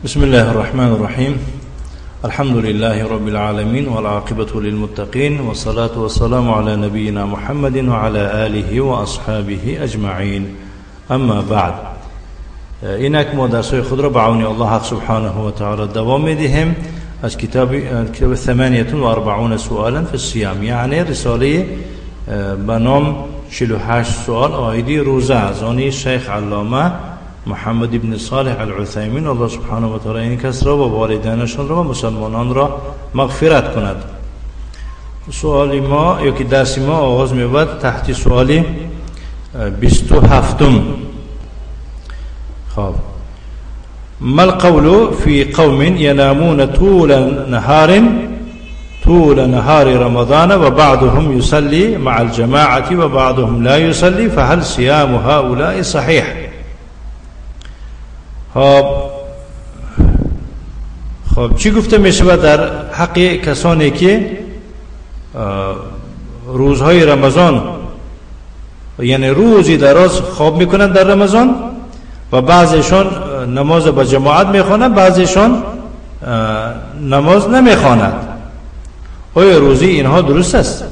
بسم الله الرحمن الرحيم. الحمد لله رب العالمين والعاقبة للمتقين والصلاة والسلام على نبينا محمد وعلى آله وأصحابه أجمعين. أما بعد، اینک ما درس‌های خود را به عون الله سبحانه و تعالی دوام می‌دهیم از کتاب 48 سؤالا فی الصیام، یعنی رساله به نام 48 سوال آیدی روزه از آن شیخ علامه محمد ابن صالح العثیمین. الله سبحانه و تعالی این کس را و والدینشان را و مسلمانان را مغفرت کند. سوال ما یا که درس ما آغاز می‌شود تحت سوال 27. خب، ما القول في قوم ينامون طول نهار رمضان وبعضهم يصلي مع الجماعة وبعضهم لا يصلي، فهل صيام هؤلاء صحيح؟ خب چی گفته می شود در حق کسانی که روزهای رمضان، یعنی روزی دراز خواب میکنند در رمضان و بعضیشان نماز با جماعت میخوانند، بعضیشان نماز نمیخوانند، آیا روزی اینها درست است؟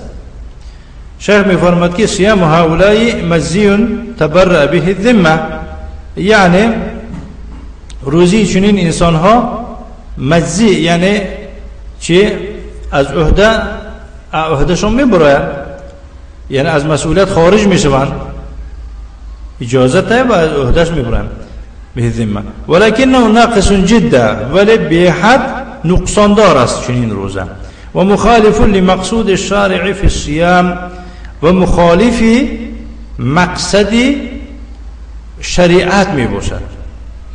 شیخ میفرماد که صیام هؤلاء مجزی تبرأ به الذمه، یعنی روزی چنین انسان ها مجزی، یعنی چی؟ از عهدهشون میبراید، یعنی از مسئولیت خارج میشوند، اجازه ته و از عهدهش میبرند به ذمه، ولکنه ناقص جدا، ولی به حد نقصان دار است چنین روزه، و مخالف لمقصود الشارع فی الصیام، و مخالف مقصد شریعت میباشد،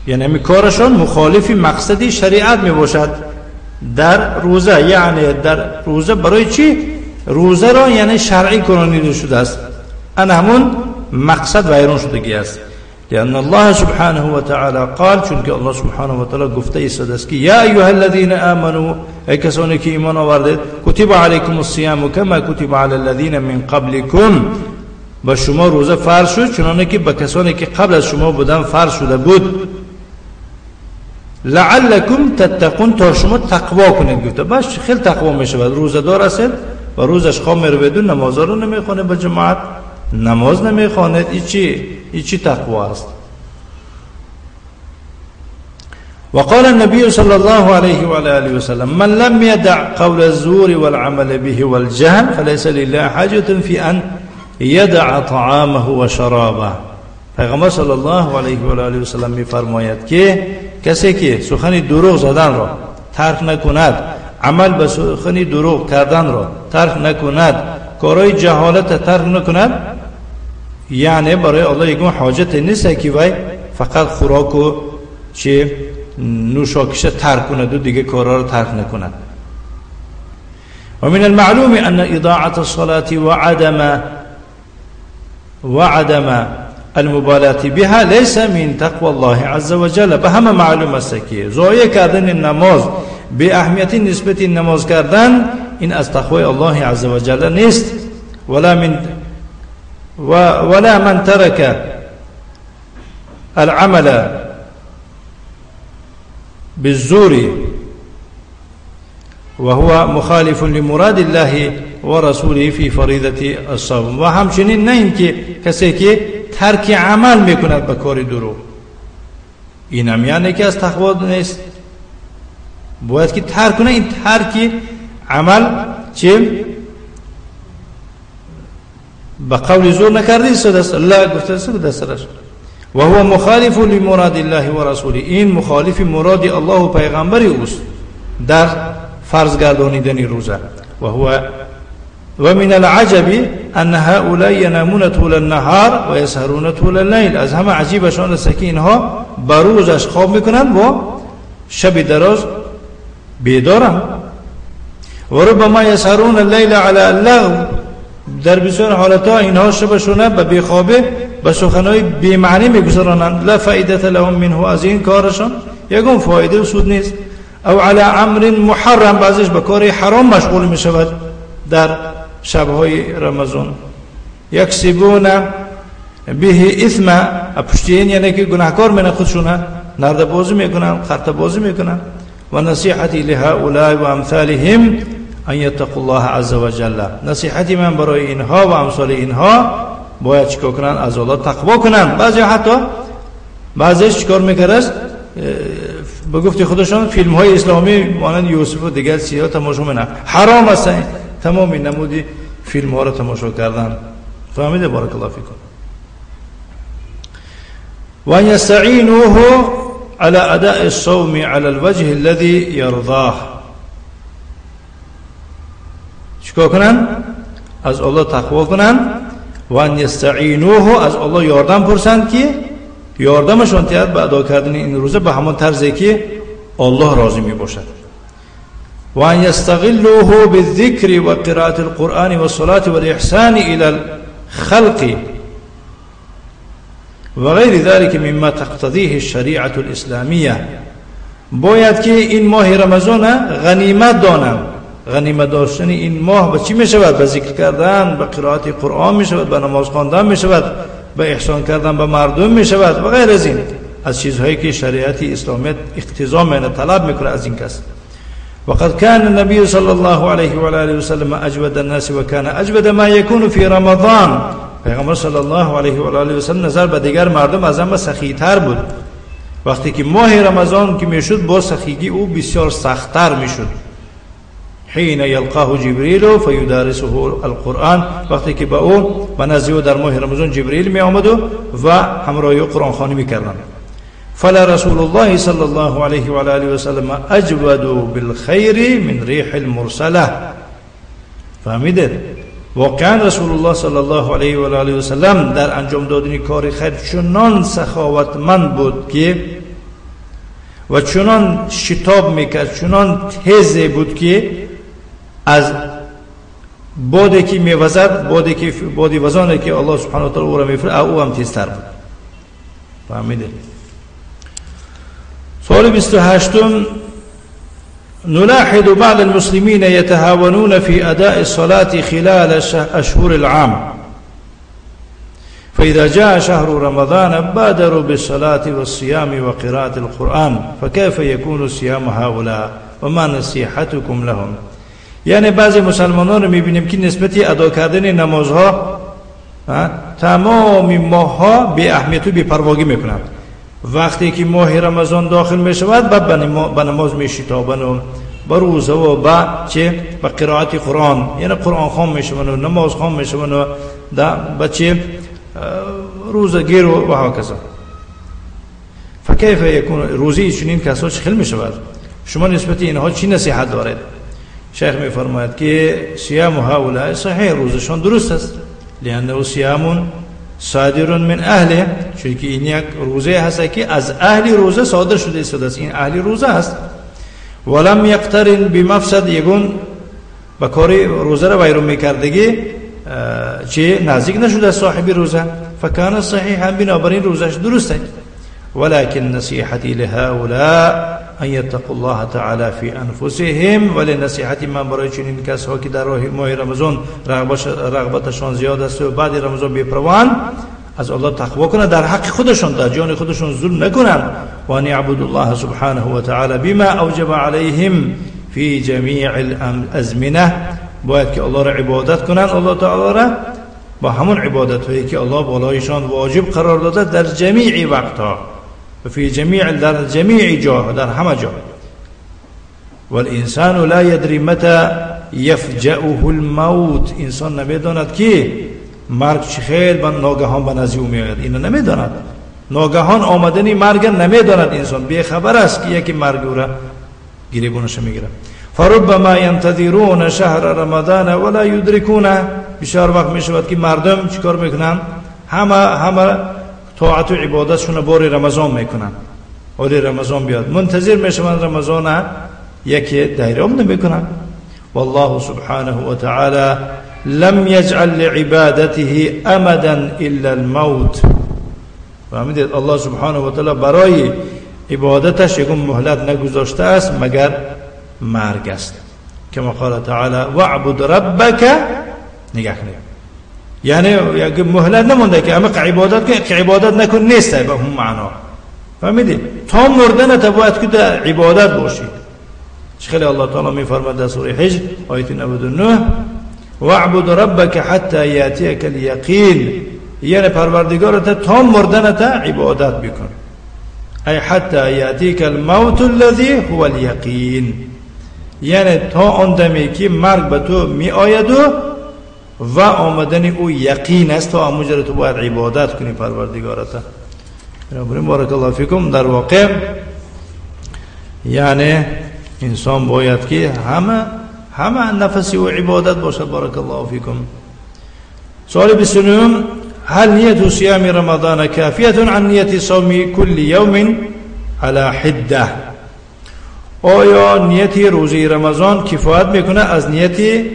یعنی همی کارشان مخالف مقصد شریعت میباشد در روزه. یعنی در روزه برای چی؟ روزه را یعنی شرعی کنانیده شده است، ان همون مقصد ویران شدگی است. لأن الله سبحانه وتعالى قال، چون که الله سبحانه وتعالى گفته ایستاده است که یا ایها الذین آمنوا، ای کسانی که ایمان آوردید، کتب علیکم الصیام کما کتب علی الذین من قبلکم، با شما روزه فرض شد چنانه که به کسانی که قبل از شما بودن فرض شده بود، لعلکم تتقون، تا شما تقوا کنید. گفته باش خیلی تقوا می شود، روزه دار هستید و روزش خواب می روید و نماز رو نمیخونه، با جماعت نماز نمیخواند، ای چی تقوا است؟ وقال النبي صلى الله عليه وعلى آله وسلم من لم يدع قول الزور والعمل به والجهل فليس لله حاجة في أن يدع طعامه وشرابه. پیغمبر صلی الله علیه و آله و سلم میفرماید که کسی که سخن دروغ زدن را ترک نکند، عمل به سخن دروغ کردن را ترک نکند، کارهای جهالت ترک نکند، یعنی برای الله یکون حاجت نیست که وی فقط خوراک و چه نوشاکش ترک کند و دیگه کارها را ترک نکند. و من المعلوم ان اضاعة الصلاة وعدم المبالاة بها ليس من تقوى الله عز وجل. به همه معلوم است که ضایع کردن نماز، به اهمیت نسبت نماز کردن، این از تقوی الله عز وجل نیست. ولا من ترك العمل بالزور وهو مخالف لمراد الله ورسوله في فريضة الصوم. و همچنین نه اینکه کسی که ترک عمل میکند به کار دروغ، این هم یعنی که از تقوا نیست، باید که ترک کنه. این ترک عمل چه به قول زور نکرده است، الله گفته است دسترش. و هو مخالف لمراد الله و رسوله، این مخالف مراد الله و پیغمبر اوست در فرض گردانیدن روزه. و هو و من العجب ان هؤلاء ينامون طول النهار و يسهرون طول الليل. از همه عجیبشان است که اینها به روزش خواب میکنند و شب دراز بیدارند. و ربما يسهرون الليل على اللغو، در بسیار حالتها اینها شبشونه به بیخوابه به سخنهای بی‌معنی میگذرانند. لا فائده لهم منه، از این کارشان یکون فایده و سود نیست. او علی امر محرم، بعضیش به کار حرام مشغول میشود در شبهای رمضان. یکسبون به اثم، پشتین یعنی که گناهکار من خودشونه. نرده بازی میکنن، قرطه بازی میکنن. و نصیحتی لهؤلاء و امثالهم ان یتقوا الله عز وجل. نصیحتی من برای اینها و امثال اینها باید چیکار کنن؟ از الله تقوا کنن. بعضی حتی بعضیش چیکار میکرد؟ به گفت خودشان فیلم های اسلامی مانند یوسف و دیگر چیزها تماشا میکنن. حرام است تمام نمودی فیلم ها را تماشا کردن. فهمیده؟ بارک الله فیکم. و ان یستعینوه على اداء الصوم على الوجه الذي يرضاه. چیکار کنن؟ از الله تقوا کنن. و ان یستعینوه، از الله یاردم پرسند که یاردمشان تیاد به ادا کردن این روزه به همان طرزی که الله راضی می باشد. و ان یستغلوه بالذکر و قراءة القرآن والصلاة والإحسان إلى الخلق و غیر ذلك مما تقتضیه الشریعة الإسلامیه. باید که این ماه رمضان غنیمت دانند. غنیمت داشتن این ماه به چی می شود؟ به ذکر کردن، به قرائت قرآن می شود، به نماز خواندن می شود، به احسان کردن به مردم می شود و غیر از این از چیزهایی که شریعت اسلامی اقتضا میکنه، طلب میکنه از این کس. وقد كان النبي صلى الله عليه وآله وسلم أجود الناس وكان أجود ما يكون في رمضان. پیغمبر صلی الله علیه و آله و سلم نظر به دیگر مردم از همه سخی‌تر بود. وقتی که ماه رمضان که میشد با سخیگی او بسیار سخت‌تر میشد. حين يلقاه جبريل فيدارسه القرآن. وقتی که با او به نزد او در ماه رمضان جبرئیل می آمد و همراه او قرآن خوانی میکردند. فلا رسول الله صلى الله عليه وآله وسلم أجود بالخير من ريح المرسلة. فهمیدید؟ واقعا رسول الله صلی الله علیه و آله و سلم در انجام دادن کار خیر چنان سخاوتمند بود که و چنان شتاب میکرد، چنان تیز بود که از بادی که میوزد، بادی وزانی که الله سبحانه و تعالی او را میفرستاد، او هم تیزتر بود. فهمیدید؟ سوال 28. نلاحظ بعض المسلمين يتهاونون في أداء الصلاة خلال أشهر العام، فإذا جاء شهر رمضان بادروا بالصلاة والصيام وقراءة القرآن، فكيف يكون صيام هؤلاء وما نصيحتكم لهم؟ یعنی بعضی مسلمانان رو میبینیم که نسبت ادا کردن نمازها تمام ماهها بی اهمیت و بی پرواگی میکنند. وقتی که ماه رمضان داخل می شود بعد به نماز می شتابند و به روزه و به چه به قرائت قرآن، یعنی قرآن خوان می شوند و نماز خوان می شوند و به چه روزه گیر و هکذا. فکیف یکون روزی چنین کسا چه خیل می شود؟ شما نسبت اینها چی نصیحت دارید؟ شیخ می فرماید که صیام هؤلاء صحیح، روزشان درست است، لانه صیام صادر من اهله، چون که این یک روزه هست که از اهل روزه صادر شده است، این اهل روزه است. ولم یقترن بمفسد، یگون به کار روزه را ویرون میکردگی چه نزدیک نشده صاحب روزه، فکان صحیحا، بنابراین روزش درست است. ولكن نصیحتی لهؤلاء ان یتقوا الله تعالی فی انفسهم. ولی نصیحت من برای چنین کسها که در راه ماه رمضان رغبتشان زیاد است و بعد رمضان بی‌پروان، از الله تقوا کنند، در حق خودشان، در جان خودشان ظلم نکنند. و ان یعبدوا الله سبحانه و تعالی بما اوجب علیهم فی جمیع الازمنه. باید که الله را عبادت کنند، الله تعالی را با همون عبادت هایی که الله بالایشان واجب قرار داده در جمیع وقتها، فی جمیع، در جمیع جا، در همه جا. والانسان لا یدری متى یفجأه الموت. انسان نمیداند که مرگ چه خیل ناگهان به نزد او میآید، اینو نمیداند. ناگهان آمدن مرگ نمیداند، انسان بی خبر است که یکی مرگ او را گریبانش میگیره. فربما ينتظرون شهر رمضان ولا يدركونه. بسیار وقت میشود که مردم چیکار میکنن؟ همه طاعت و عبادتشون بار رمضان میکنن، ولی رمضان بیاد منتظر میشوند رمضان، یکی دایره نمیکنن. والله سبحانه وتعالى لم يجعل لعبادته امدا الا الموت. فهمیدید؟ الله سبحانه و تعالی برای عبادتش یکم مهلت نگذاشته است مگر مرگ است. کما قال تعالی واعبد ربک. نگاه کنید، یعنی یک مهلت نمونده که اما عبادت که عبادت نکن نیست به هم معنا. فهمیدی؟ تا مردن تا باید که در عبادت باشی. خیلی الله تعالی میفرماد در سوره حجر آیت 99 واعبد ربک حتی یاتیک الیقین، یعنی پروردگارت تا مردن تا عبادت بکن. ای حتی یاتیک الموت الذی هو الیقین، یعنی تا آن دمی که مرگ به تو می آید و آمدن او یقین است، تا آنجا تو باید عبادت کنی پروردگارت. بنابراین بارک الله فیکم، در واقع یعنی انسان باید که همه نفسی و عبادت باشد. بارک الله فیکم. سوال 29 هل نیت صيام رمضان كافية عن نیت صوم كل يوم على حده؟ آیا نیت روزی رمضان کفایت میکنه از نیت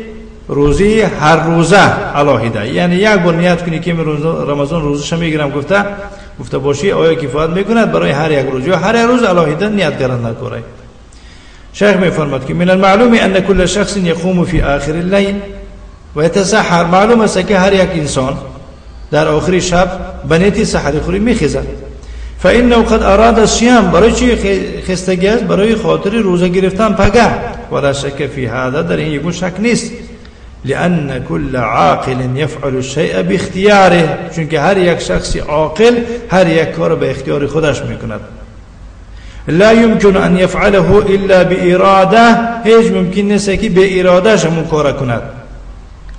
روزی هر روزه علاهده؟ یعنی یک بار نیت کنی که رمضان روزش میگیرم گفته باشی، آیا کفایت میکند برای هر یک روز یا هر یک روز علاهده نیت کردن نکنه؟ شیخ میفرماد که من المعلوم ان كل شخص يقوم في آخر الليل ويتسحر. معلوم است که هر یک انسان در آخر شب به نیت سحری خوری میخیزد. فانه قد اراد الصيام، برای چی خستگی است؟ برای خاطر روزه گرفتن پگه. ولا شک فی هذا، در این یکون شک نیست. لأن كل عاقل يفعل الشيء باختیاره، چون که هر یک شخص عاقل هر یک کار به اختیار خودش میکند. لا يمكن أن يفعله إلا بإراده، هیچ ممکن نیست که به ارادهش همون کار کند.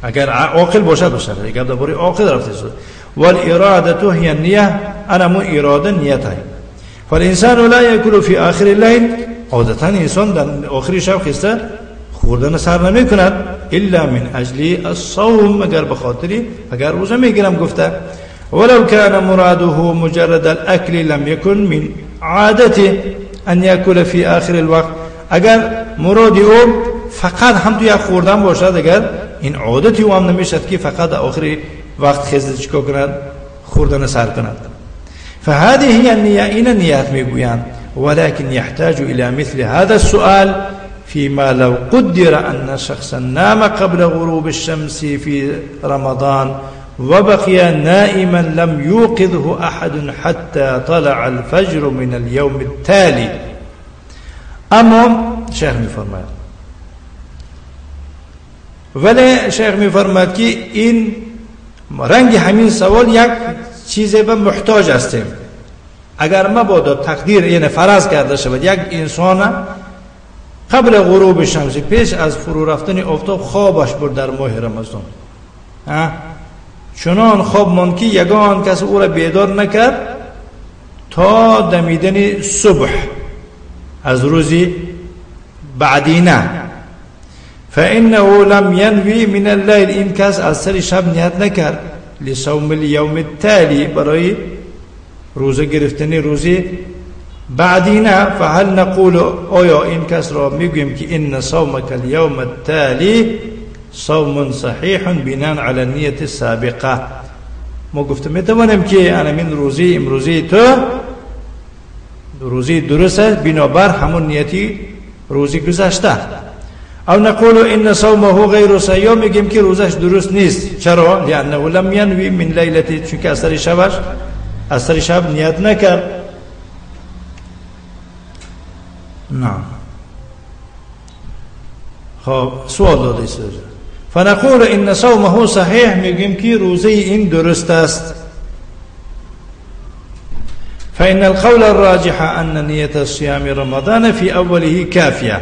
اگر عاقل باشد دیگه درباره عاقل رفته شد. والإرادة هي النية، انا مو اراده نیت ہے. فالإنسان لا يأكل في آخر الليل، عادتا انسان در آخر شب خسته خوردن سر نمی کند، الا من اجل الصوم، اگر بخاطری اگر روزه میگیرم گفته. ولو كان مراده مجرد الاكل لم يكن من عادته ان يأكل في آخر الوقت. اگر مراد او فقط هم توی خوردن باشد، اگر این عادتی او هم نمیشد که فقط آخر وقت خزد چیکار کند؟ خوردن سر کند. فهذه هي النية، این نیت میگویند. ولكن يحتاج الى مثل هذا السؤال فيما لو قدر أن شخصا نام قبل غروب الشمس في رمضان وبقي نائما لم يوقظه أحد حتى طلع الفجر من اليوم التالي. اما شیخ میفرماید، ولی شیخ میفرماید که این رنگ همین سوال یک چیز به محتاج هستیم. اگر مبادا تقدیر یعنی فرض کرده شود یک انسان قبل غروب شمس، پیش از فرو رفتن آفتاب خوابش برد در ماه رمضان، چنان خواب ماند که یگان کس او را بیدار نکرد تا دمیدن صبح از روزی بعدینه. فإنه لم ينوي من الليل، این کس از سر شب نیت نکرد لصوم اليوم التالي، برای روزه گرفتن روزی بعدینه. فهل نقول، آیا این کس را میگوییم که ان صومك اليوم التالي صوم صحیح بناء على النیة السابقه؟ ما گفتم میتوانیم که انا من روزی امروزی تو روزی درست است بنابر همون نیتی روزی گذشته. او نقول ان صومه غیر صحیح، میگیم که روزش درست نیست. چرا؟ لانه لم ينوي من لیلته، چون که از سر شب نیت نکرد. نعم. خب سوال داده است. فنقول ان صومه صحیح، میگیم که روزه این درست است. فإن القول الراجح أن نية صيام رمضان في أوله كافية،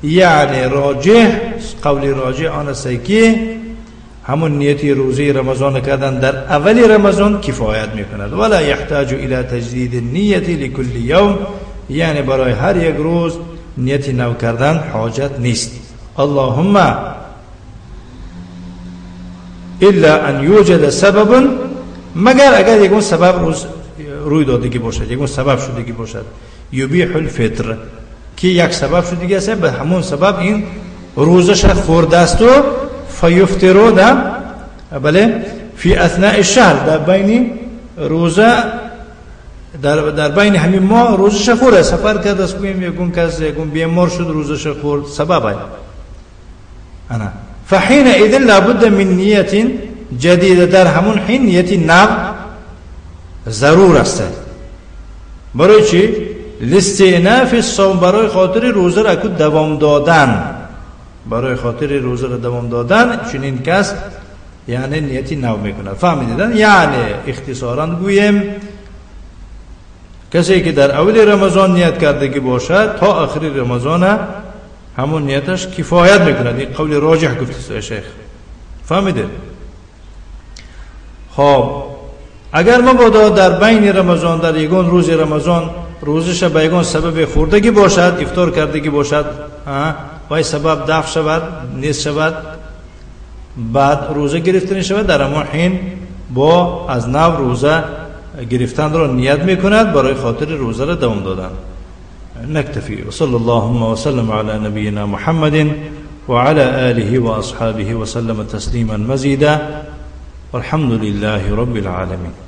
یعنی راجح، قول راجح آن است که همون نیت روزه رمضان کردن در اول رمضان کفایت میکند. ولا يحتاج الى تجدید النیة لكل یوم، یعنی برای هر یک روز نیت نو کردن حاجت نیست. اللهم الا ان یوجد سبب، مگر اگر یکون سبب روز روی دادگی باشد، یکون سبب شدگی باشد، یبیح الفطر، که یک سبب شدگی است، به همون سبب این روزش خورده است و فیفترو ده بله فی اثناء الشهر، در بین روزه در بین همین ماه روزش خورده، سفر کرد است، گویم یکون کس یکون بیمار شد روزش خورد، سبب است. انا فحينئذ لابد من نیت جدیده، در همون حین نیت نو ضرور است. Барои чӣ? لاستئناف الصوم، برای خاطر روزه را دوام دادن، برای خاطر روزه را دوام دادن چنین کس یعنی نیتی نو میکند. فهمیدن؟ یعنی اختصارا گوییم کسی که در اول رمضان نیت کردگی باشد تا آخر رمضان همون نیتش کفایت میکند. این قول راجح گفته شیخ. فهمیدید؟ خب اگر مبادا در بین رمضان در یگان روز رمضان روزش به یگان سبب خوردگی باشد، افطار کردگی باشد، وای سبب دفع شود، نیست شود، بعد روزه گرفته شود، در همان حین با از نو روزه گرفتن را نیت میکند برای خاطر روزه را دوام دادن. نكتفي وصلى اللهم وسلم على نبينا محمد وعلى آله وأصحابه وسلم تسليما مزيدا والحمد لله رب العالمين.